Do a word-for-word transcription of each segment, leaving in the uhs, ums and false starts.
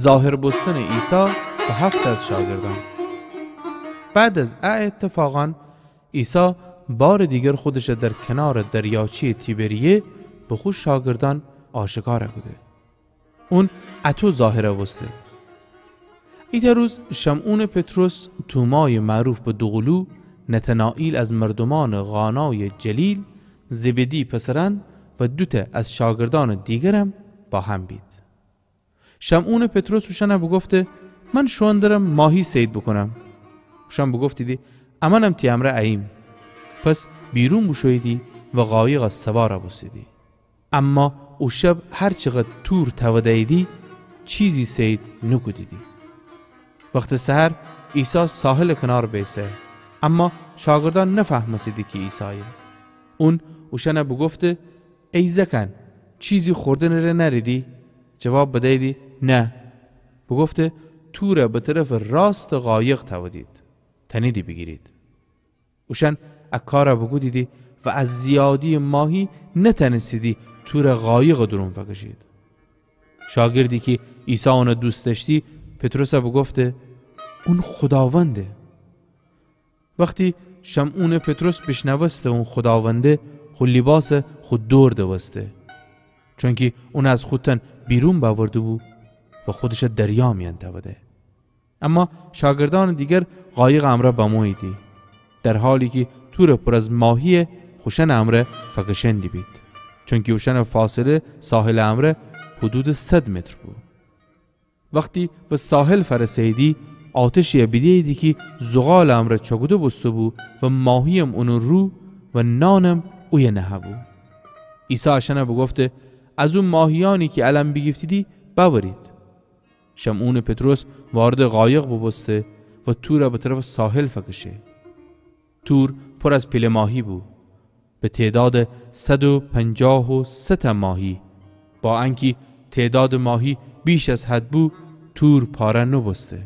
ظاهر بوستنٚ عیسی به هفت از شاگردأن. بعد از ا ایتفاقأن، عیسی بارٚ دیگر خودشَ در کنارٚ دریاچه‌یٚ تیبریه به خو شاگردأن آشکار کوده. اون اطو ظاهر بوسته. ایتأ روز شمعونٚ پطرس، تومایٚ معروف به دوقولو، نتنائیل از مردومأنٚ قانایٚ جلیل، زبدی پسرأن و دوتأ از شاگردأنٚ دیگرم با هم بید. شمعونٚ پطرس اوشأنَ بوگفته: من شوئون درم ماهی صید بوکونم. اوشأن بوگفتیدی: امأنم تی امرأ اییم. پس بیرون بوشوییدی و قایقَ سوار بوستیدی. اما او شب هر چقدر تور تأوده‌ییدی، چیزی صید نوکودیدی. وختٚ سحر عیسی ساحلٚ کنار بیسه، اما شاگردأن نفهمستیدی کی عیسایه. اون اوشأنَ بوگفته: ای زأکأن، چیزی خوردنٚ ره نأریدی؟ جواب بدییدی: نه. بوگفته: تورَ به طرفٚ راستٚ قایق تأودید، تأنیدی بیگیرید. اوشأن ا کارَ بوکودیدی و از زیادییٚ ماهی نتأنستیدی تورَ قایقٚ دورون فکشید. شاگردی کی عیسی اونَ دوست دأشتی، پطرسَ بوگفته: اون خوداونده. وختی شمعونٚ پطرس بیشنوسته اون خوداونده، خو لیباسَ خو دور دوسته، چونکی اونَ از خو تن بیرون بأورده‌بو و خودشَ دریا میأن تأوده. اما شاگردأنٚ دیگر قایقٚ امرأ بموییدی، در حالی کی تورَ پور از ماهی خوشأنٚ امرأ فکشأن دیبید، چونکی اوشأنٚ فاصله ساحلٚ امرأ حدودٚ صد متر بو. وختی به ساحل فأرسه‌ییدی، آتشی‌یَ بیده‌ییدی کی زغالٚ امرأ چأکوده بوسته‌بو و ماهییم اونٚ رو و نانم اویه نهه‌بو. عیسی اشأنَ بوگفته: از او ماهیأنی کی الأن بیگیفتیدی، بأورید. شمعونٚ پطرس واردٚ قایق بوبوسته و تورَ به طرفٚ ساحل فکشه. تور پور از پیله ماهی بو، به تعدادٚ صد و پنجاه و سه تأ ماهی. با انکی تعدادٚ ماهی بیش از حد بو، تور پاره نوبوسته.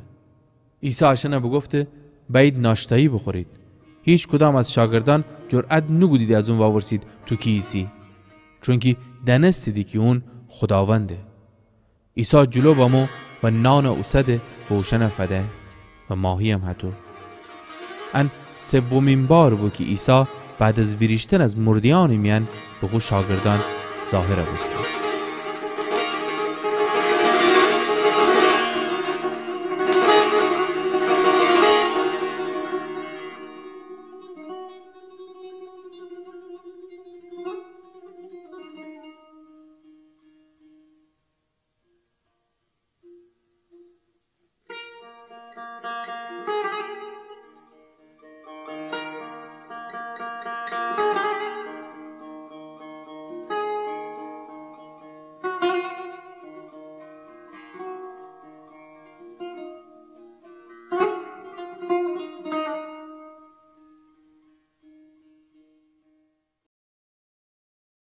عیسی اشأنَ بوگفته: بأیید ناشتایی بوخورید. هیچکدام از شاگردأن جرأت نوکودیدی از اون وورسید: تو کی ایسی؟ چونکی دأنستیدی کی اون خوداونده. عیسی جلو بمو و نانَ اوسده و اوشأنَ فده و ماهییم هطو. ان سومین بار بو کی عیسی بعد از ویریشتن از مرده‌یأنٚ میأن به خو شاگردأن ظاهر بوسته.